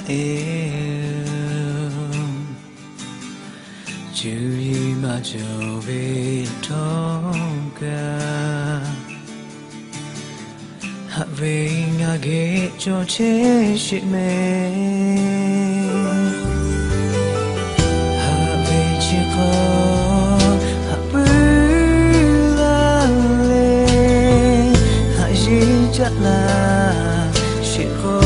Cuˇ yiˍ maˇ cawˬ ve htawˇ kaꞈ, haꞈ ve ngaˬ geh cawˬ chehˇ sheˍ mehˍ. Haꞈ ve chi hk'aw haꞈ puiˉ laˇ leh, haꞈ yeˇ caˆ laˇ sheˍ k'o,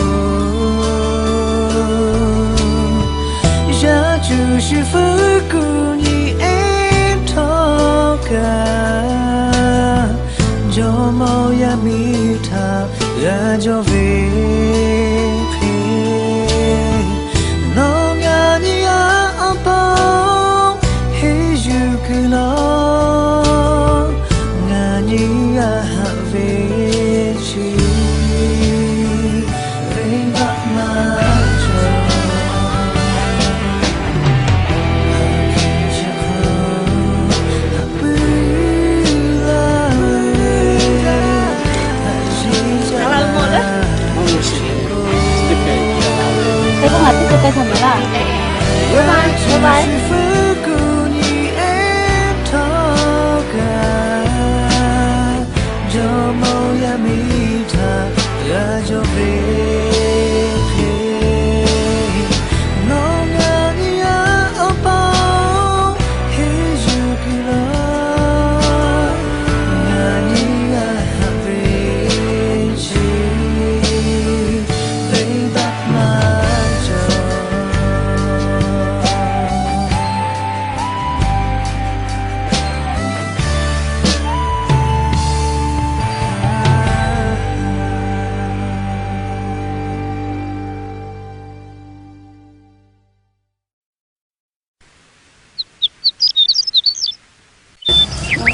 yaˇ cuˬ shu fuˉ kuˬ nyi ehˉ htawˇ kaꞈ, jawˇmawˇ yaˇ miˇ htaꞈ g'a jawˇ ve hk'e, nawˬ ngaˬ nyi a awˬ pa heˇ yuˬ kuiˬ nawˬ, ngaˬ nyi g'a haꞈ ve chi venˇbaˆ maˇ cawˬ.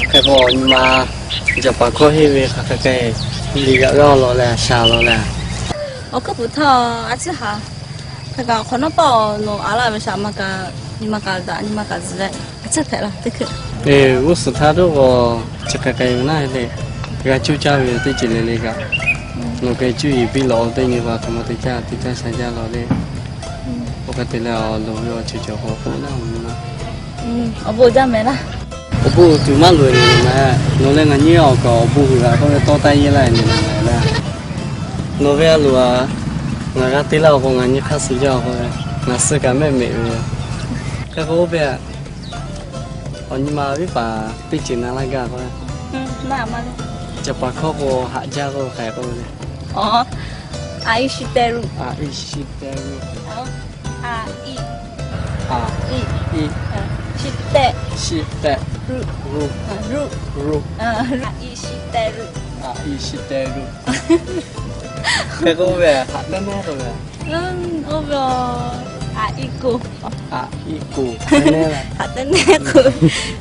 Hk'e k'o, nyi ma Jaˍpaˍ hkawˇ henˇ ve hk'aˬ hk'e k'ai, liꞈ g'aꞈ g'aˇ law leh, shaˍ law leh. Awˬ hkuiˉ puiˍ htaˇ a ciˉ haˍ. Hk'e kaꞈ, hk'awꞈ nawˉ pawˆ nawˬ a laˇ ve shaˍ ma kaꞈ, nyi ma kaꞈ daꞈ, nyi ma kaꞈ zuhˬ leh, a ciˉ hpehꞈ la teˇ hkui. G'uˇ suhˍ htaˇ toˆ k'o, chi hk'e k'ai ve naˉ le, g'a cuˇ caˇ ve teˇ ceuˬ le le kaꞈ, nawˬ hk'e cuˇ yiˍ piˇ lawꞈ teˇ nyi va hk'aˬ ma te caˇ, te caˇ sha jaˇ law le. Oˇ hk'e te leh, awˬ loˍ ve awˬ ceuˬ cawˬ k'o k'oˆ naˉ, awˬ bon jaˇ mehˍ laˇ. Awˬ bon tuˬ maˇ loˍ ve yoˬ mehˍ. Nawˬ leh ngaˬ nyiˇ awˬ kaꞈ awˬ bon hui g'a k'oˆ ve tawˇ taˇ yehˇ laˇ ve yoˬ mehˍ laˇ. Nawˬ ve a loˍ a, ngaˬ g'a te laˇ awˬ k'o ngaˬ nyi hk'aˇ suh jaˇ awˬ k'o, ngaˬ suh kaꞈ mehˆ mehꞈ ve yoˬ. Hk'e k'o oˇ ve a, awˬ nyi ma viˉ paˍ teˇ ceuˬ na laˇ gaˇ k'o, Jaˍpaˍ hkawˇ k'o haꞈ jaˇ k'o hk'aˬ hk'e k'oˆ ve le. A, i, shi, te, ru. A, i, shi, te, ru. A, i, a, i, i, shi, te, shi, te, ru, ru, ru, ru. A, i, shi, te, ru. A, i, shi, te, ru. Hk'e k'oˆ ve, haꞈ teˇ nehˉ k'oˆ ve. Oˇ ve, a, i, ko. A, i, ko. Haꞈ teˇ nehˉ k'o.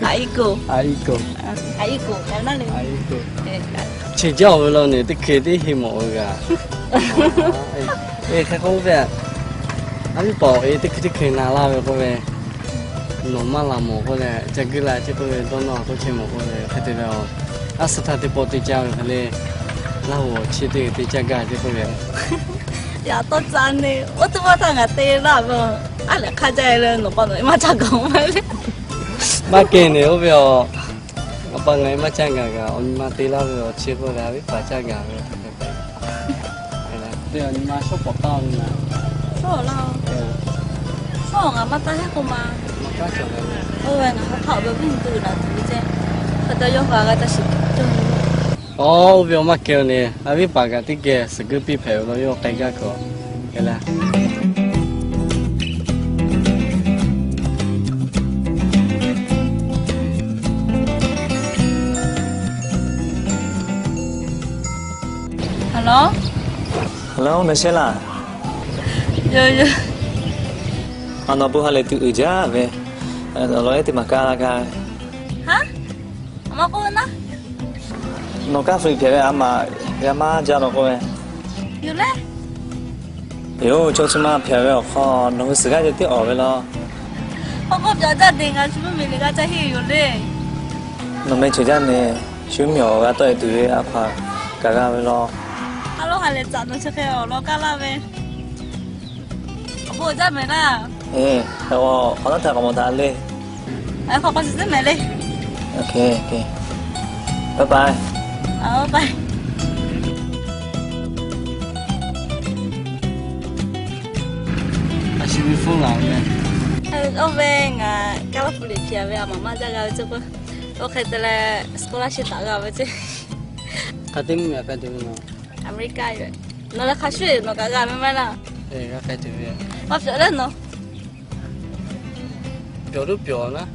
A, i, ko. A, i, ko. A, i, ko. Chi jaˇ ve law ne, teˇ hkeh teˇ heˆ mawˬ ve g'a. Hk'e k'oˆ ve, a viˉ paˍ-oˬ, e teˇ hkeh teˇ hkeh na laˇ ve k'oˆ ve, nawˬ maˇ laˬ mawˬ k'oˆ leh, ca guiˇ la ce k'oˆ ve, dawˇ nawˇ k'oˆ chehˇ mawˬ k'oˆ ve, hk'e te ve a, a suh htaˇ teˇ pawˆ te caˇ ve hk'e le, Laˇ huˍ awˬ chi teˇ g'aˇ te caˇ gaˇ ce k'oˆ ve. Yaꞈ tawˇ ca ne, oˇ teˇ maˇ htaˇ ngaˬ te laˇ ve, a lehˬ hk'a jaˇ leh nawˬ pa nawˬ e maˇ ca gaˬ maˇ le. Maˇ kehˬ ne oˇ ve a, awˬ pa ngaˬ e maˇ caˇ gaˬ kaꞈ, awˬ nyi ma te laˇ ve awˬ chi k'oˆ leh a viˉ paˍ caˇ gaˬ ve. Te awˬ nyi ma shawˉ pawˍ taˇ ve na. Shawˉ laˇ. Shawˉ ngaˬ maˇ taˇ heˆ k'oˆ ma. Oˇ ve ngaˬ hk'aw hk'aˆ ve viˉ nyi tuˬ daꞈ tuˬ ve ceˇ. Hk'e te yawˇ hui g'a taˇ shiˍ. Oˇ ve awˬ maˇ kehˬ ne, a viˉ paˍ kaꞈ teˇ geh suhˍ guiˇ piˇ hpehꞈ ve law yawˇ k'ai gaˇ kuiˬ. Hello, nawˬ shehˇ laˇ. Yoˬ yoˬ. A, nawˬ bon ha lehˬ tuˬ uiˍ jaˇ ve. Awˬ lawn ehˉ teˇ maˬ kaˇ laˇ gaˇ. Haˉ, a ma k'oˆ ve naˉ. Nawˬ kaˇ hpu hpehꞈ ve a maꞈ g'a maˇ jaˇ law k'oˆ ve. Yoˬ le. Yoˬ, chaw chi ma hpehꞈ ve awˬ hk'aw nawˬ hui suhˍ g'aˇ ceh tiˉ awˍ ve law. K'awꞈ k'awꞈ pyaꞈ jaˇ de, ngaˬ chi mvuhˇ miˬ liꞈ g'a ca henˇ yoˬ le. Nawˬ meh cawˬ jaˇ ne, shu mvuhˇ miˬ awˬ g'a tawˆ e tuˬ ve a hkaw-anˬ kaꞈ g'a ve law. A lo ha lehˬ caꞈ nawˬ chi hk'e awˬ lawn kaˇ laˇ ve. Bon jaˇ mehˍ laˇ. K'awꞈ naˉ htaꞈ k'awꞈ mawˬ daꞈ le. K'awꞈ k'awꞈ shiˍ mehˍ le. Bye bye. Oˇ ve ngaˬ Kaˇlaˇhpu liꞈ hpiꞈ ve a maˍ maˇ jaˇ g'a ve ceˇ k'o, oˇ hk'e te leh scholarship taˍ g'a ve ceˇ. Hk'a te mvuhˇ miˬ hk'a te ve nawˬ? America yoˬ. Nawˬ leh hk'a shuˍ nawˬ kaꞈ g'a ve maˇ laˇ. Maˇ pyawˬ leh nawˬ. Pyawˬ leuˉ pyawˬ naˉ.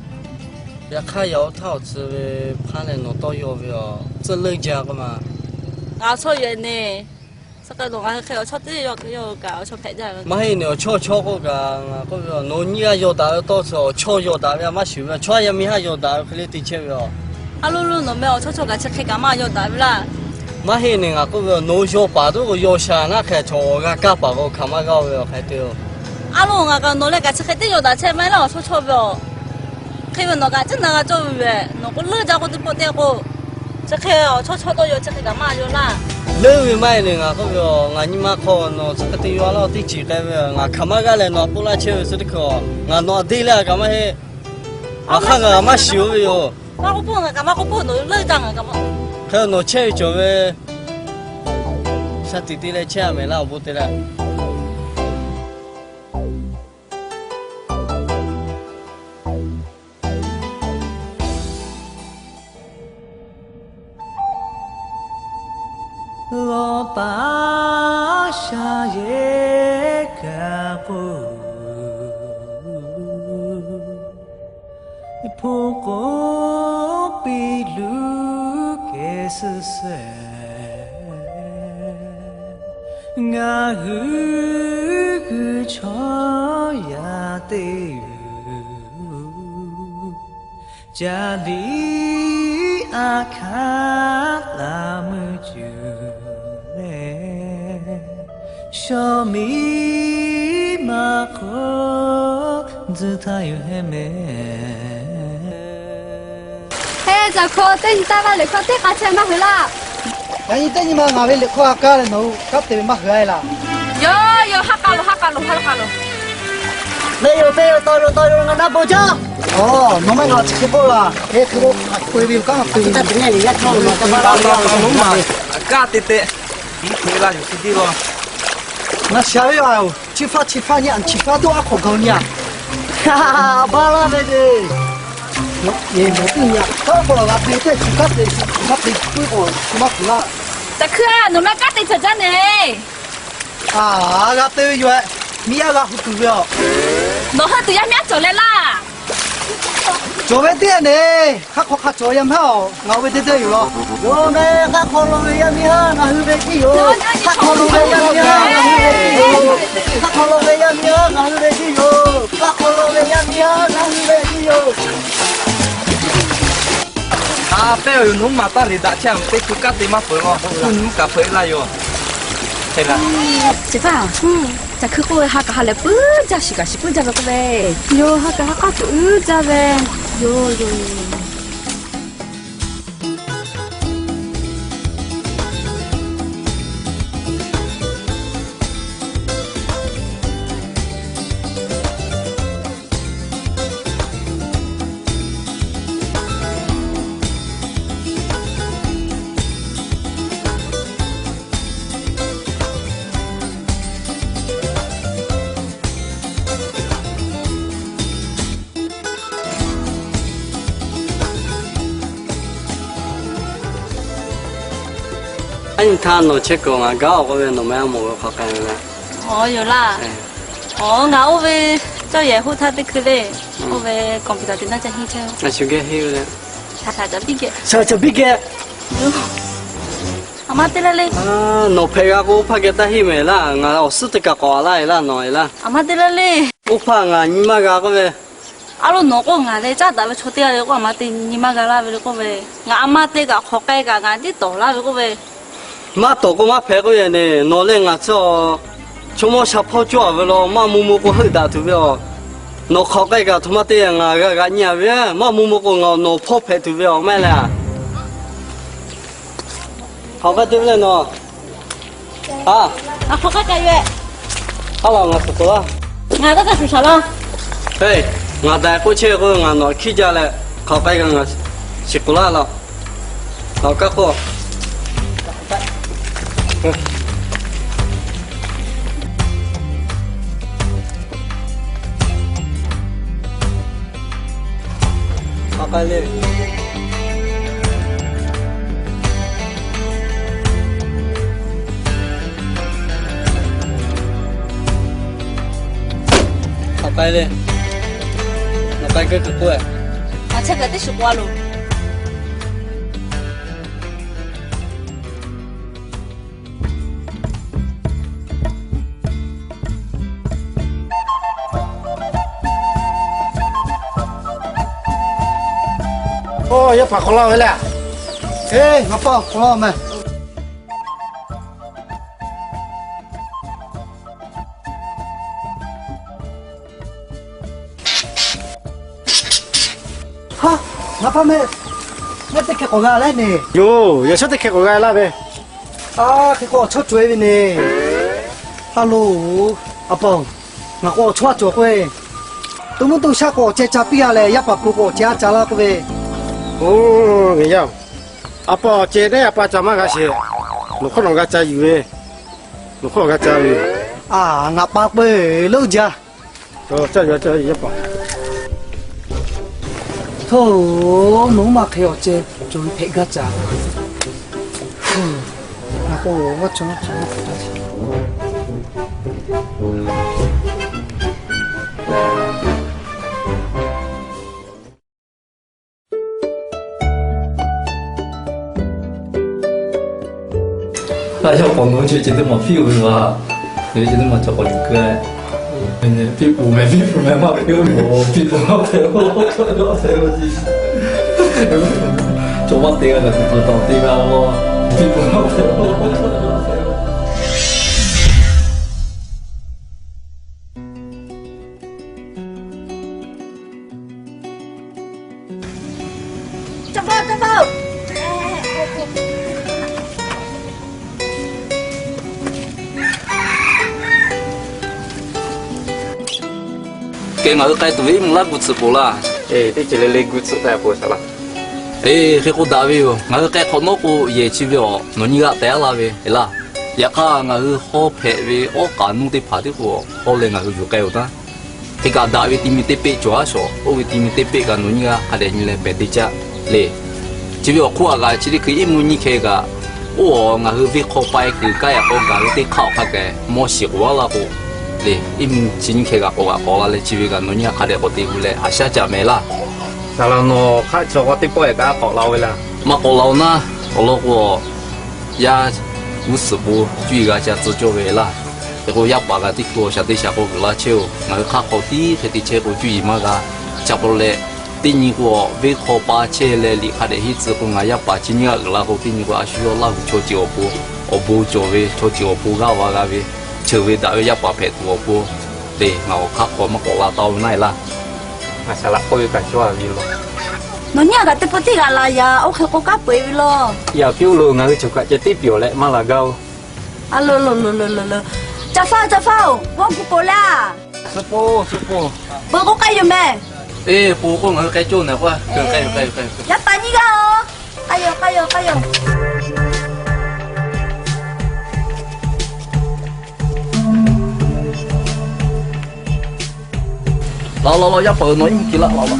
Yaꞈ hk'aˇ yaꞈ awˬ htaˇ awˬ tcuh ve hpaˇ leh nawˬ tawˇ yaw ve aˬ tcuhˇ leuˆ jaˇ k'oˆ ma. Ngaˬ chaw yaw ne. Suh k'ai nawˬ ngaˬ hui hk'e awˬ chawˇ teˇ yaw yaw kaꞈ awˬ chawˇ hpehꞈ jaˇ ve. Maˇ heˆ ne awˬ chawˇ chawˇ k'oˆ kaꞈ ngaˬ k'oˆ ve nawˬ nyiˇ g'aˇ yaw daꞈ ve tawˇ chi awˬ chawˇ yaw daꞈ ve a maˇ shiˍ ve, chaw yaˇ miˇ haˉ yaw daꞈ ve hk'e le te chehˇ ve aˬ. A lo lo nawˬ meh awˬ chawˇ chawˇ kaꞈ chi hk'e kaꞈ maˇ yaw daꞈ ve laˇ. Maˇ heˆ ne ngaˬ k'oˆ ve nawˬ yaw paˍ tuˬ k'o yaw sha naˉ hk'e chaw awˬ g'a kaˇ paˍ k'o hk'aˬ maˇ g'a ve aˬ hk'e te oˬ. A lo ngaˬ kaꞈ nawˬ leh kaꞈ chi hk'e teˇ yaw daꞈ chehˇ maˇ heˆ laˇ awˬ chawˇ chawˇ ve aˬ. Hk'e ve nawˬ kaꞈ tcuhˉ na g'a cawˇ ve yoˬ. Nawˬ k'o leuˆ jaˇ k'o teˇ pawˆ te k'o, chi hk'e awˬ chawˇ chawˇ tawˇ yaw chi hk'e kaꞈ maˇ yaw laˇ. Leuˆ ve maˇ heˆ le ngaˬ k'oˆ ve aˬ, ngaˬ nyi ma hk'aw nawˬ chi hk'e te yaw laˇ teˇ ceuˬ k'ai ve, ngaˬ hk'aˬ maˇ g'aˇ leh nawˬ a poˆ laˇ chehˇ ve suh teˇ hk'e, ngaˬ nawˬ a deˇ leh a kaꞈ maˇ heˆ. Ngaˬ hk'aˇ ngaˬ maˇ shiˍ oˇ ve yoˬ. Hk'e nawˬ chehˇ ve cawˬ ve, sha tiꞈ te leh chehˇ a mehˍ laˇ awˬ bon te leh. Lawˇ paˍ sha yehˬ kaꞈ k'o, hpu k'oˆ piˇ luˬ kehˬ suhˍ shehˍ, ngaˬ hui g'uiˬ chaw yaˇ teˇ g'uiˬ, ca liꞈ a hkaˆ la meuˇ cuˬ leh, shaw miˇ ma hk'oˆ tzuhˬ htaˇ yoˬ hehˉ mehˍ. Heh, caˬ hkawˇ teˇ nyi taˇ laˇ, liꞈ hkawˇ teˇ k'a chehˇ maˇ hui laˇ. Yaꞈ nyi teˇ nyi ma ngaˬ ve liꞈ hkawˇ a kaˇ leh nawˬ hui kanˉ te ve maˇ hui a e laˇ. Yoˬ yoˬ, ha k'a loˬ, ha k'a loˬ, ha k'a loˬ. Teˇ yoˬ teˇ yoˬ, taw yoˬ taw yoˬ, ngaˬ na bon jaˇ. Aˬ, nawˬ maˇ ngaˬ chi hk'e k'oˆ laˇ. Heh, hk'e k'o, a k'oˆ e ve kanˉ te ve. Kaˇ te te. Mvuhˇ hk'e laˇ yoˬ chi tiˉ law. Ngaˬ shaˍ ve yoˬ. Chi hpaˇ chi hpaˇ nyi a, chi hpaˇ dawˇ a hk'awꞈ gaˬ nyi a. Baˇ laˇ ve le. Nawˬ teˇ nyi a, kanˉ k'awꞈ g'a te te, chi kanˉ te, chi kanˉ te puiˉ k'o, chi maˇ kuˬ laˇ. Caˬ hkui a, nawˬ maˇ kanˉ te cawˬ jaˇ ne. A, g'a te ve yoˬ. Miˇ yaˇ g'a hu tuˬ ve aˬ. Nawˬ hui tuˬ yaˇ miˇ haˉ cawˬ leh laˇ. Cawˬ ve teˇ g'aˇ ne, hk'aˆ hk'aw hk'a cawˬ yaˇ miˇ haˉ aˬ, ngaˬ hui ve teˇ deˇ yoˬ law. Yoˬ meh, hk'aˆ hk'aw lo ve yaˇ miˇ haˉ ngaˬ hui ve tiˉ yoˬ. Hk'aˆ hk'aw lo ve yaˇ miˇ haˉ ngaˬ hui ve tiˉ yoˬ. Hk'aˆ hk'aw lo ve yaˇ miˇ haˉ ngaˬ hui ve tiˉ yoˬ. Hk'aˆ hk'aw lo ve yaˇ miˇ haˉ ngaˬ hui ve tiˉ yoˬ. A, pehˇ yoˬ, nuˉ maˬ taˇ liꞈ daꞈ chehˇ a, teˇ hkui kanˉ te maˇ peuˬ law, nuˉ kaꞈ hpeuꞈ e laˇ yoˬ. Chi hpaˇ, caˬ hkui k'oˆ ve ha kaꞈ ha lehˬ puiˉ jaˇ, shiˍ kaꞈ shiˍ puiˉ jaˇ ve k'oˆ ve. Yoˬ, ha kaꞈ ha k'aˉ tuˬ uiˉ jaˇ ve. Yoˬ yoˬ. Aˉ nyi htaˇ nawˬ chehˇ kuiˬ ngaˬ gaˉ awˬ k'oˆ ve nawˬ maˇ mawˬ ve hk'aw k'ai ve. Aˬ, yoˬ laˇ. Aˬ, ngaˬ oˇ ve cawˇ yehˬ hoˆ htaˇ teˇ hkui le. Oˇ ve computer te naˇ ca henˇ chehˇ. A shu geh henˇ ve le. Shaˍ shaˍ caˬ biˇ geh. Shaˍ shaˍ biˇ geh. A ma te le le. Nawˬ hpehꞈ g'a k'o, oˇ hpaˇ geh taˇ henˇ mehˍ laˇ. Ngaˬ awˬ suhˉ teˇ kaꞈ k'awꞈ a laˇ e laˇ nawˬ e laˇ. A ma te le le. Oˇ hpaˇ ngaˬ nyi maˇ g'a k'oˆ ve. A lo nawˬ k'o ngaˬ leh caˉ daꞈ ve chaw teˇ g'aˇ ve k'o a ma te nyi maˇ g'a laˇ ve le k'oˆ ve. Ngaˬ a ma te kaꞈ hk'awꞈ k'ai kaꞈ ngaˬ tiˉ tawˍ laˇ ve k'oˆ ve. Maˇ tawˍ k'o maˇ hpehꞈ k'oˆ ve ne. Nawˬ leh ngaˬ tcuh, chaw mawˇ sha hpawˇ cawˇ a ve law, maˇ mu mu k'o heuˆ daꞈ tuˬ ve aˬ. Nawˬ hk'awꞈ k'ai kaꞈ htoꞈ ma te ngaˬ g'a g'aꞈ nyi a ve, maˇ mu mu k'o ngaˬ nawˬ hpawˇ hpehꞈ tuˬ ve aˬ maˇ heˆ le. Hk'awꞈ k'ai te ve le nawˬ. A, a hk'awꞈ k'ai k'ai ve. A laˬ ngaˬ suhˍ tawˍ laˇ. Ngaˬ k'oˆ htaˇ shuˍ shaˍ laˇ. Ngaˬ daꞈ k'oˆ chehˇ k'o, ngaˬ nawˬ hkiˇ jaˇ leh, hk'aˬ k'ai kaꞈ ngaˬ shiˍ k'oˍ laˇ laˇ. Ngaˬ awˬ kaˉ k'oˆ, hk'aˬ k'ai le. Hk'aˬ k'ai le. Ngaˬ k'ai keu hk'e k'oˆ e. Ngaˬ chehˇ kaꞈ teˇ shuˍ k'oˆ a loˬ. Oˇ, yaˇ paˍ k'awꞈ la ve le. Eˇ, ngaˬ pa k'awꞈ la meh. Haˉ, ngaˬ pa meh, ngaˬ teˇ hkeh k'awꞈ g'a leh neˬ. Yoˬ, yaꞈ shawˉ teˇ hkeh k'awꞈ g'a laˇ ve. A, hk'e k'o awˬ chawˇ cawˬ e ve neˬ. A loˬ, a pa-oˬ, ngaˬ k'o awˬ chawˇ a cawˬ k'oˆ ve, to mvuhˇ to shaˆ k'o awˬ ceh ca piˇ a leh, yaˇ paˍ hpu k'o awˬ ceh a ca laˇ k'oˆ ve. Oˇ, ngaˬ yaˇ-oˬ, a pa awˬ ceh teˇ a pa ca maˇ g'a sheˍ. Nawˬ hk'oˆ nawˬ g'a ca yuˬ ve. Nawˬ hk'oˆ g'a ca ve. A, ngaˬ pa k'oˆ ve lo jaˇ. Caˇ yaˇ, caˇ yaˇ paˍ. Hto, nawˬ maˇ hk'e awˬ ceh cawˬ ve hpehꞈ gaˇ ca. Ngaˬ k'o, maˇ chaw maˇ chaw maˇ hpehꞈ gaˇ ca. Aˬ, yaˇ k'awꞈ nawˬ hui chi teˇ maˬ piˇ-oˬ ve laˬ. Chi teˇ maˬ cawˬ k'awꞈ yuˬ keu-e. Piˇ peuˬ meh, piˇ peuˬ meh, maˇ piˇ-oˬ, piˇ peuˬ maˇ hpehꞈ-oˬ. Cawˬ maˇ te g'a kaꞈ tuˬ tuˬ taˍ te g'a-oˬ. Piˇ peuˬ maˇ hpehꞈ-oˬ. Kehˬ, ngaˬ hui k'ai tuˬ ve iˉ mvuhˇ laˇ gu tsuhꞈ peuˬ laˇ. Eˬ, teˇ ceuˬ le le gu tsuhꞈ k'ai peuˬ shaˍ laˇ. Eˬ, hk'e k'o daꞈ ve yoˬ. Ngaˬ hui k'ai hk'awꞈ nawˉ k'o, yehˬ chi ve awˬ nawˬ nyi g'aꞈ tehꞈ aˉ laˇ ve laˇ. Yaꞈ hk'aˇ, ngaˬ hui hawˉ hpehꞈ ve awˉ k'aꞈ nuˇ teˇ hpaˍ tiˉ k'o, hawˉ leh ngaˬ hui yuˬ k'ai-oˬ taˇ. Hk'e kaꞈ daꞈ ve ti mi teˇ peˆ cawˬ aˉ shawˍ. Oˇ ve ti mi teˇ peˆ kaꞈ nawˬ nyi g'aꞈ hk'a dehꞈ nyi leh pehˬ teˇ caˆ le. Chi ve awˬ hk'oˆ aꞈ kaꞈ chi teˇ hkui iˉ mvuhˇ nyiˇ hkeh kaꞈ, oˇ awˬ ngaˬ hui venˇ hk'aw pa e kuiˬ kaˇ yaꞈ k'aw gaˬ ve teˇ hk'aˇ awˬ hk'a kehˬ mawˇ shiˍ k'oˍ aˉ laˇ k'o, le, iˉ mvuhˇ chi nyiˇ hkeh kaꞈ k'awꞈ g'aꞈ k'awꞈ la leh chi ve kaꞈ nawˬ nyi g'aꞈ hk'a dehꞈ k'awꞈ te gu leh haꞈ shaˉ caꞈ mehˍ laˇ. Saˍ laꞈ nawˬ hk'aˆ chaw k'aw teˇ pawˆ e kaꞈ k'awꞈ la-o ve laˇ. Maˇ k'awꞈ la-o naˉ, awˬ lawn k'o, yaˇ g'uˇ suhˍ bon cuˇ yiˍ g'a ca tcuh cawˇ ve laˇ. Hk'e k'o, yaˇ paˍ kaꞈ teˇ hkui awˬ shaˍ teˇ shaˍ k'o vuiˬ la chehˇ-oˬ. Ngaˬ hui hk'aˆ k'aw tiˉ hk'e te chehˇ k'o cuˇ yiˍ maˇ g'a. Chi pa taw leh, teˇ nyi k'o, venˇ hk'aw pa chehˇ leh liꞈ hk'a dehꞈ henˇ tcuh k'o, ngaˬ yaˇ paˍ chi nyiˇ g'aꞈ uiˍ la k'o, teˇ nyi k'o, a shu yawˇ Laˇ huˍ chaw ceuˬ awˬ pon, awˬ bon cawˬ ve chaw ceuˬ awˬ pon g'aˇ va g'a ve, cheuˬ ve daꞈ ve yaˇ paˍ hpehꞈ tuˬ awˬ pon, le, ngaˬ awˬ hk'aˆ k'aw maˇ k'awꞈ la taˍ-o naˉ e laˇ. Ngaˬ saˍ laꞈ k'oˆ ve kaꞈ cawˇ a ve law. Nawˬ nyiˇ g'aꞈ kaꞈ teˇ pawˆ tiˉ g'aꞈ la yaꞈ, oˇ hk'e k'o kanˉ peu eˬ ve law. Yaꞈ piˇ-oˆ lo, ngaˬ hui cawˬ kaꞈ ceh tiˉ piˇ-oˬ leh maˇ la gaˇ-oˬ. A lo lo lo lo lo lo. Ca faˇ, ca faˇ-oˬ, g'awˇ gu poˬ laˇ. Suh po, suh po. Peuˬ k'o k'ai yoˬ mehˍ. Eˬ, poˬ k'o ngaˬ hui k'ai cawˇ naˬ k'o, k'ai yoˬ, k'ai yoˬ. Yaˇ paˍ nyiˇ g'aˇ-oˬ. K'ai yoˬ, k'ai yoˬ, k'ai yoˬ. Laˬ laˬ laˬ, yaˇ paˍ-oˬ, nawˬ iˉ mvuhˇ kiˬ laˇ laˬ laˬ.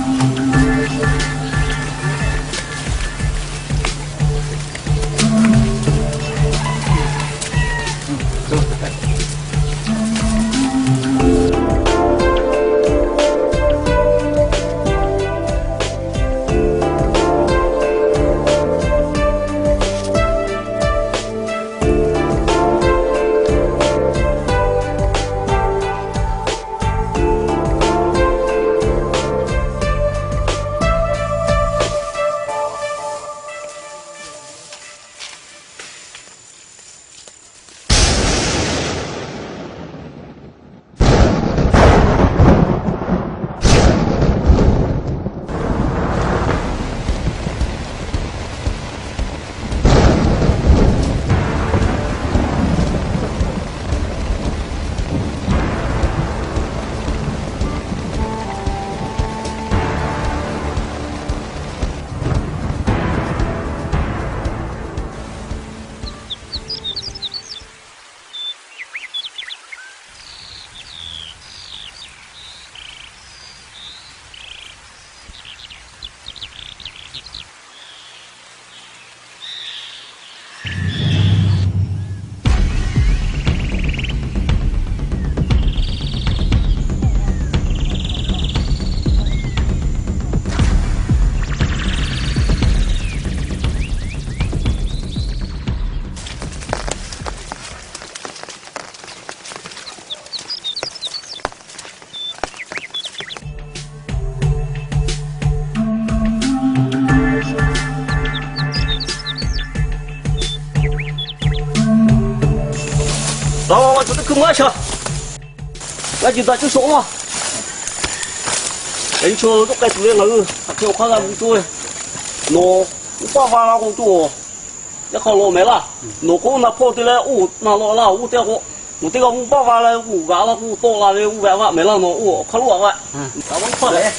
Aˬ, cawˬ teˇ hkui maˇ sha. G'a jiˬ daꞈ cuˇ shawˍ maˇ. Yaꞈ nyi chaw toˆ k'ai tuˬ ve ngaˬ hui hk'aˬ hk'e awˬ hk'aˇ g'a gu cawˇ ve. Nawˬ mvuhˇ baˆ va la k'o cawˬ. Yaꞈ hk'aˇ lawˬ mehˍ laˇ. Nawˬ k'o na hpawˇ te leh oˇ na law laˇ oˇ teˇ k'o, nawˬ teˇ g'aˇ mvuhˇ baˆ va leh oˇ g'aꞈ la k'o tawˆ la ve oˇ ve a g'aˆ mehˍ laˇ nawˬ oˇ awˬ hk'aˇ loˉ a g'aˆ. Aˬ, maˇ hpawˇ leh.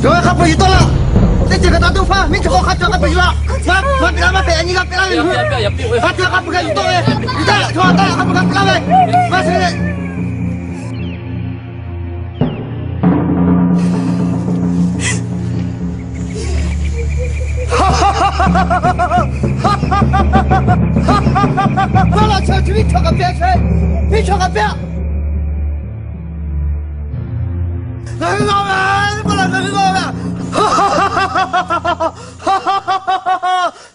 Yawˇ ve hk'a peu-eˬ yuˬ tawˆ laˇ. Teˇ ceuˬ kaꞈ taˇ tuˇ hpaˇ, miˉ chaw k'o hk'a cawˬ hk'a peu-eˬ yuˬ laˇ. Maˇ, maˇ te laˇ, maˇ te, a nyi g'a te laˇ ve. Hk'a cawˬ hk'a peu-eˬ kaꞈ yuˬ tawˆ ve. Yuˬ taˇ, chaw taˇ hk'a peu-eˬ kaꞈ te laˇ ve. Maˇ shiˍ. Maˇ laꞈ sheh chi miˉ chaw kaꞈ pehˇ chehˇ, miˉ chaw kaꞈ pehˇ. Ngaˬ hui g'a ve, maˇ laꞈ ngaˬ hui g'a ve.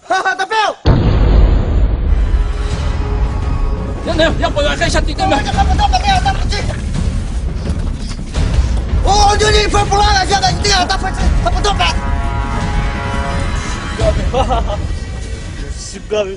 Taˇ pehˇ-oˬ. Yaˇ nehˬ, yaˇ paˍ g'a hk'e sha tiꞈ te meh. Oˇ, oˇ, nyi nyi hpeh pon laˇ g'a yaˇ g'a nyi teˇ g'aˇ taˇ hpeh chi hk'a peu dawˇ pehꞈ. Gaˇ ve. Shiˍ gaˇ ve.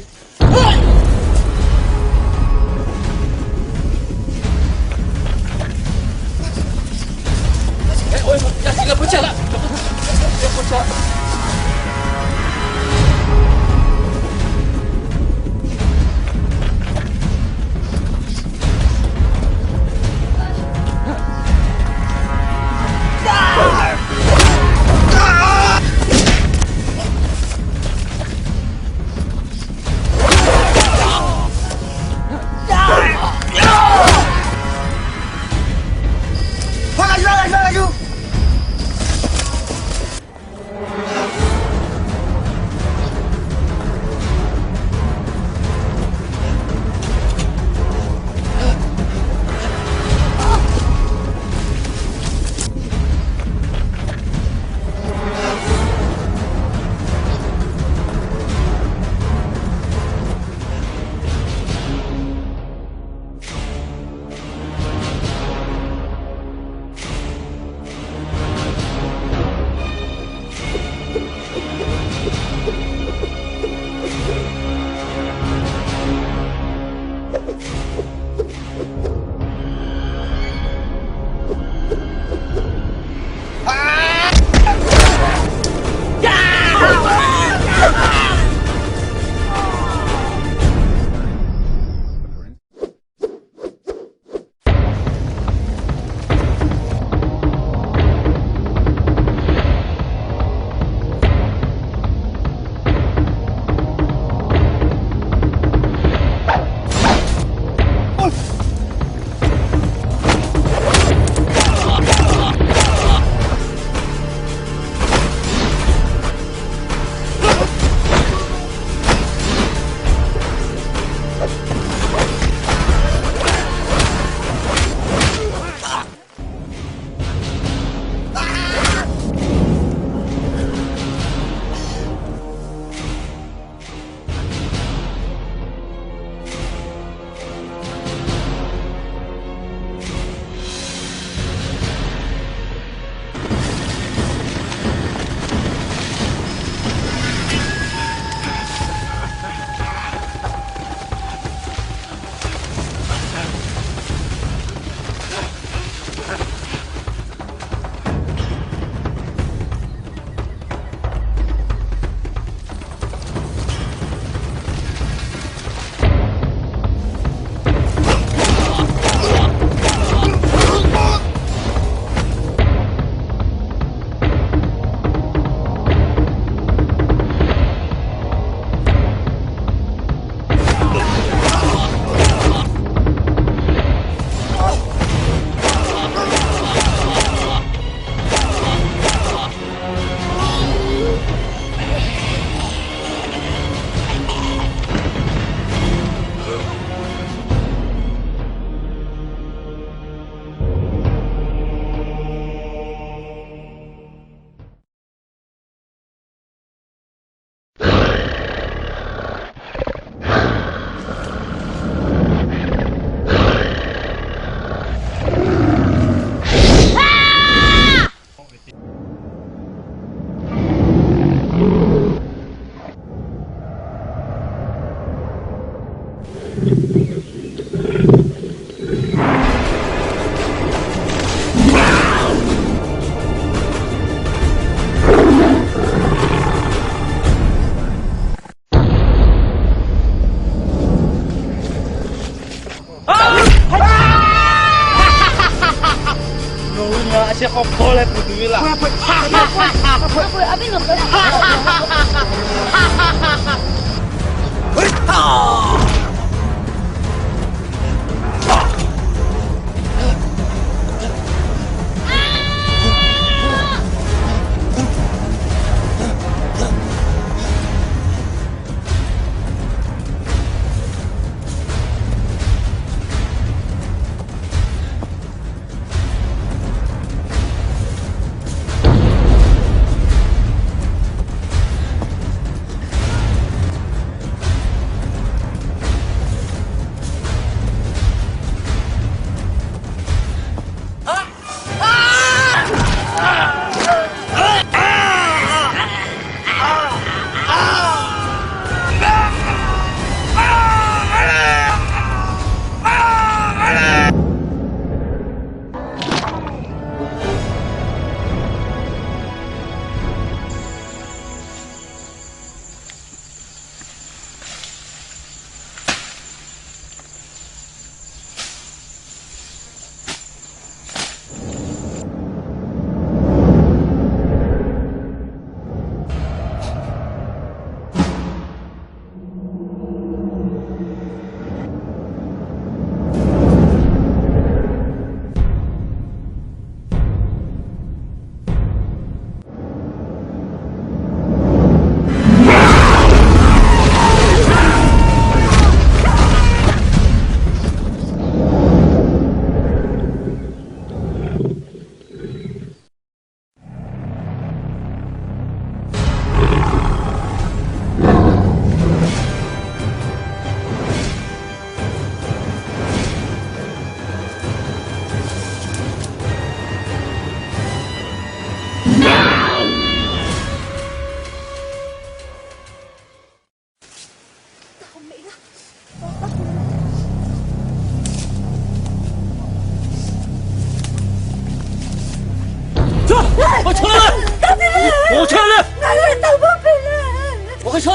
Ngaˬ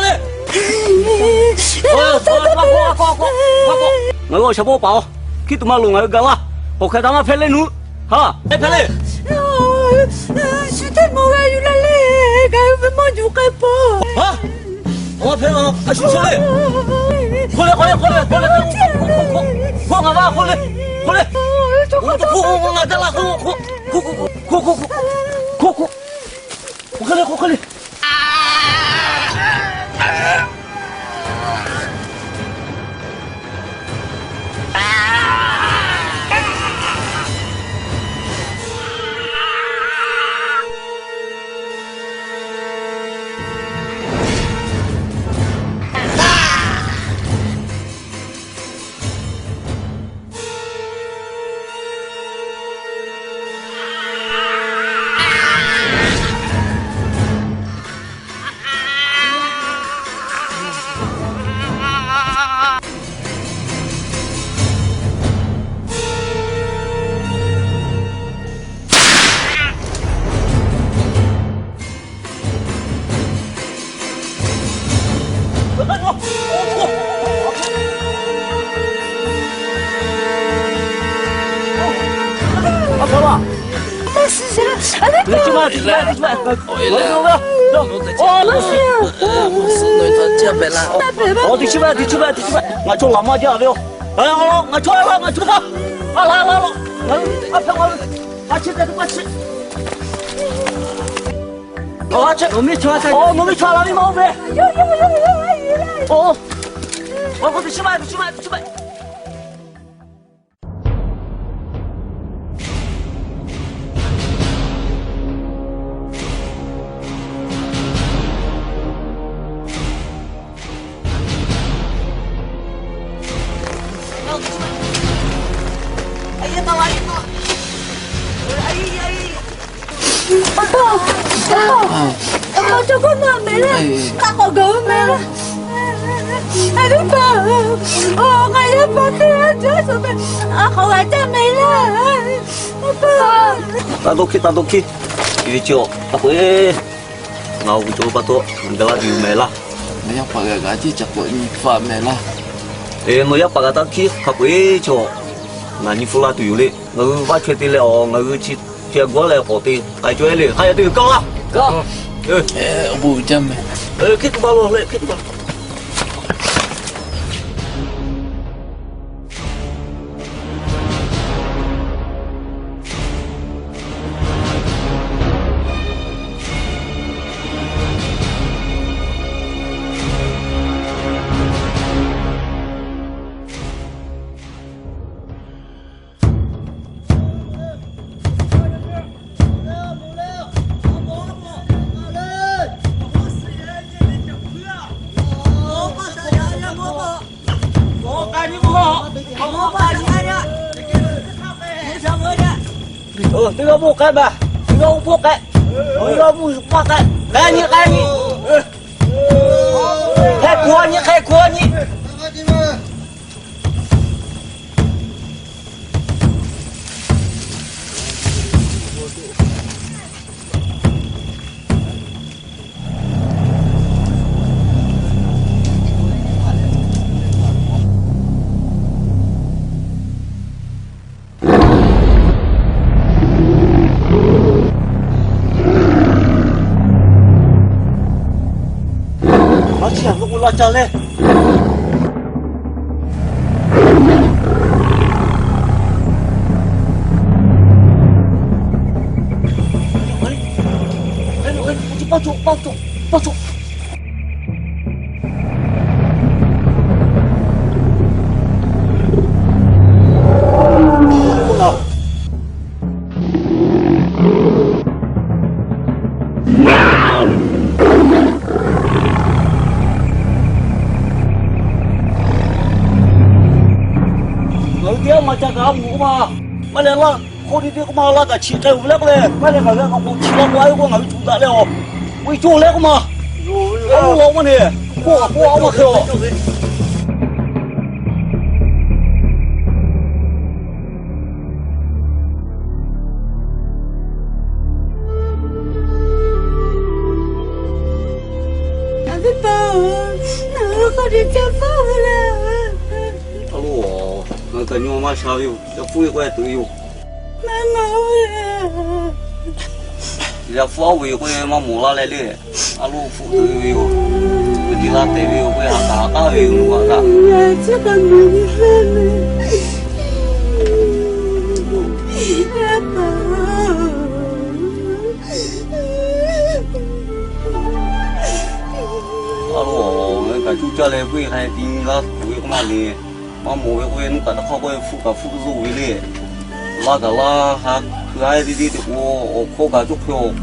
hui awˬ shaˍ bawˇ paˍ-oˬ, hkiˉ tuˬ maˇ loˍ, ngaˬ hui gaˬ laˇ. K'awꞈ hk'e taˍ maˇ hpehꞈ le nuˇ. Ha, hpehꞈ le. Shu teˇ maˬ g'a yuˬ la le, ngaˬ hui ve maˇ yuˬ k'ai peuˬ. Ha, a shu shu le. Hk'oˆ le, hk'oˆ le, hk'oˆ le, hk'oˆ le, hk'oˆ ngaˬ va hk'oˆ le, hk'oˆ le. Hk'oˆ ngaˬ jaˇ la hk'oˆ, hk'oˆ, hk'oˆ, hk'oˆ, hk'oˆ, hk'oˆ. Hk'oˆ hk'e le, hk'oˆ hk'e le. Ngaˬ chaw laˬ maˇ jaˇ ve yoˬ. Ngaˬ chaw laˬ laˬ laˬ. Nawˬ miˇ chaw la ve maˇ oˇ ve. Taˇ dawˇ hkiˆ, taˇ dawˇ hkiˆ. Chi ve chi-awˬ, hk'a peu-eˬ ngaˬ awˬ g'uiˬ cawˬ ve pa taw, ngaˬ gaˬ la tuˬ yoˬ mehˍ laˇ. Nawˬ yaˇ paˍ g'a gaˬ ceˇ ca k'awꞈ nyi hpfuhˇ mehˍ laˇ. Nawˬ yaˇ paˍ g'a taˇ hkiˆ, hk'a peu-eˬ chi-awˬ, ngaˬ nyi hpfuhˇ laˇ tuˬ yoˬ le. Ngaˬ hui vaˇ chaweh te leh awˬ, ngaˬ hui chi hk'e g'awˇ leh k'awꞈ te k'ai cawˇ-e le. Hk'a yaꞈ te g'uiˬ kaˇ laˇ. Hkiˆ tuˬ pa lo le, hkiˆ tuˬ pa lo. Teˇ g'aˇ mvuhˇ k'ai baˬ, teˇ g'aˇ mvuhˇ k'ai, teˇ g'aˇ mvuhˇ maˇ k'ai, k'ai nyi, k'ai nyi. Hk'e kuˬ nyi, hk'e kuˬ nyi. Maˇ chi a k'oˆ k'o laˇ ca leh. Ngaˬ hui teˇ g'aˇ maˇ ca kaꞈ a mvuhˇ k'oˆ ma. Maˇ leh laˇ, hk'oˆ teˇ teˇ k'oˆ ma laˇ kaꞈ chi k'ai-oˬ ve le k'oˆ leh, maˇ leh ngaˬ hui a k'o chi la k'o a k'oˆ ngaˬ hui tuˬ daꞈ leh-aˬ, k'oˆ ve cawˇ leh k'oˆ ma. Oˇ law maˇ ne, k'oˆ a k'oˆ a maˇ hk'e-aˬ. Teˇ hpaˍ-oˬ, nawˬ hui hk'a dehꞈ ca faˉ ve le. A lo, ngaˬ hui kaꞈ nyi ma maˇ sha ve yoˬ. Ca hpfuhˆ ve k'oˆ e tuˬ ve yoˬ. Maˇ maˇ oˬ le. Yaꞈ hpfuhˆ a ve yoˬ k'oˆ e maˇ mawˬ laˇ leh le. A lo, hpfuhˆ tuˬ ve yoˬ. Ve tiꞈ la tehˬ ve yoˬ k'oˆ e ha k'aˍ k'aˉ ve yoˬ, nawˬ kaꞈ. Chi hk'a mawˬ ve le. Yaˇ paˍ-oˬ, a lo, ngaˬ hui kaꞈ cuˇ caˇ leh k'oˆ e hk'a ti nyi laˇ tuˬ ve k'oˆ maˇ le. Maˇ mawˬ ve k'oˆ ve, nuˇ kaꞈ taˇ hk'aˇ k'oˆ e hpfuhˆ kaꞈ hpfuhˆ zuhˆ ve le. Laˇ kaꞈ laˇ ha hkui ha e teˇ teˇ te k'o, awˬ hkawˇ kaꞈ cawˇ hk'e-oˬ.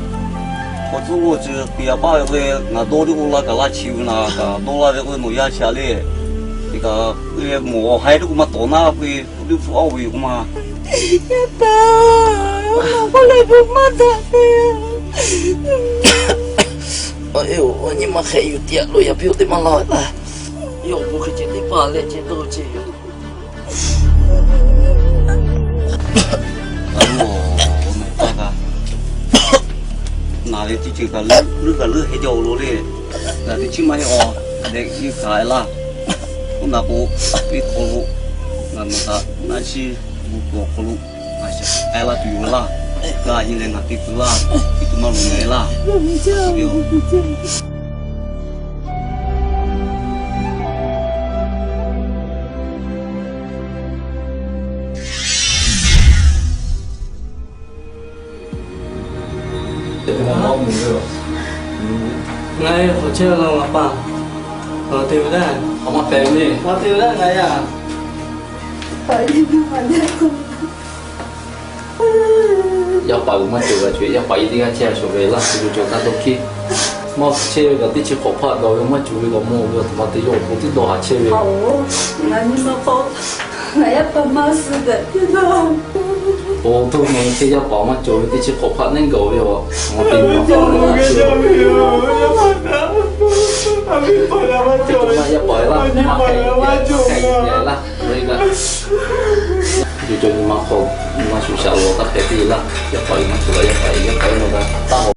K'awꞈ tcuhˉ g'oˇ ceuˬ te yaꞈ paˇ ve k'oˆ ve, ngaˬ dawˇ teˇ k'oˆ laˇ kaꞈ laˇ chi ve naˍ kaꞈ dawˇ laˇ ve k'oˆ ve, nawˬ yaˇ chi a le. Teˇ kaꞈ k'oˆ e mawˬ awˬ ha e teˇ k'oˆ maˇ tawˍ naˉ k'oˆ e, k'oˆ teˇ hpfuhˆ a ve yoˬ k'oˆ ma. Yaˇ paˍ, nawˬ k'oˆ leh bon maˇ daꞈ ve. Aˬ, nyi ma hk'e yuˬ tiꞈ a lo, yaꞈ piˇ-oˬ, teˇ maˇ laˇ ve laˇ. Yawˇ awˬ bon hk'e ceh teˇ hpaˍ leh ceh dawˇ ceh yoˬ. A lo, nawˬ pa kaꞈ naˬ ve teˇ ceuˬ kaꞈ leuˉ kaꞈ leuˉ heh jaˇ-oˬ lo le. Ngaˬ teˇ chiˉ maˇ heˆ a, dehꞈ yeˇ kaꞈ e laˇ. Oˇ naˬ k'o, teˇ hk'aw lo ngaˬ nawˬ htaꞈ naˆ chiˇ gu tuˬ awˬ hk'aw lo ngaˬ shaˍ k'ai laˇ tuˬ yoˬ laˇ. G'a nyi leh ngaˬ te tuˬ laˇ. Teˇ tuˬ maˇ loꞈ e laˇ. Ngaˬ e k'awꞈ chehˇ la ngaˬ pa. Awˬ te ve laˇ, awˬ ma hpehꞈ ve le. Awˬ te ve laˇ ngaˬ yaˇ. Yaˇ paˍ uiˍ maˇ cawˬ g'a cawˬ, yaˇ paˍ e teˇ g'aˇ chehˇ a cawˬ ve laˇ, co co cawˬ taˇ dawˇ hkiˉ. Maˇ chehˇ ve kaꞈ teˇ chi hk'awꞈ hpaˆ daꞈ ve, maˇ cawˬ ve kaꞈ mawˬ ve, awˬ htoꞈ ma te yawˇ awˬ pon tiˉ dawˇ haˍ chehˇ ve. Ngaˬ nyi ma hk'aw, ngaˬ yaˇ paˍ maˇ suh daꞈ tiˉ dawˇ. Oˬ, htoˇ ma teˇ yaˇ paˍ maˇ cawˬ ve teˇ chi hk'awꞈ hpaˆ neˉ gaˬ ve a. Awˬ ma te nyi ma hk'aw, yaˇ paˍ laˇ, maˇ hk'e, maˇ hk'e laˇ, laˇ. Yawˇ cawˬ nyi ma hk'aw, nyi ma shuˍ shaꞈ lawˬ taˇ hpehꞈ te laˇ. Yaˇ paˍ uiˍ maˇ cawˬ g'a, yaˇ paˍ e, yaˇ paˍ e nawˬ g'a taˇ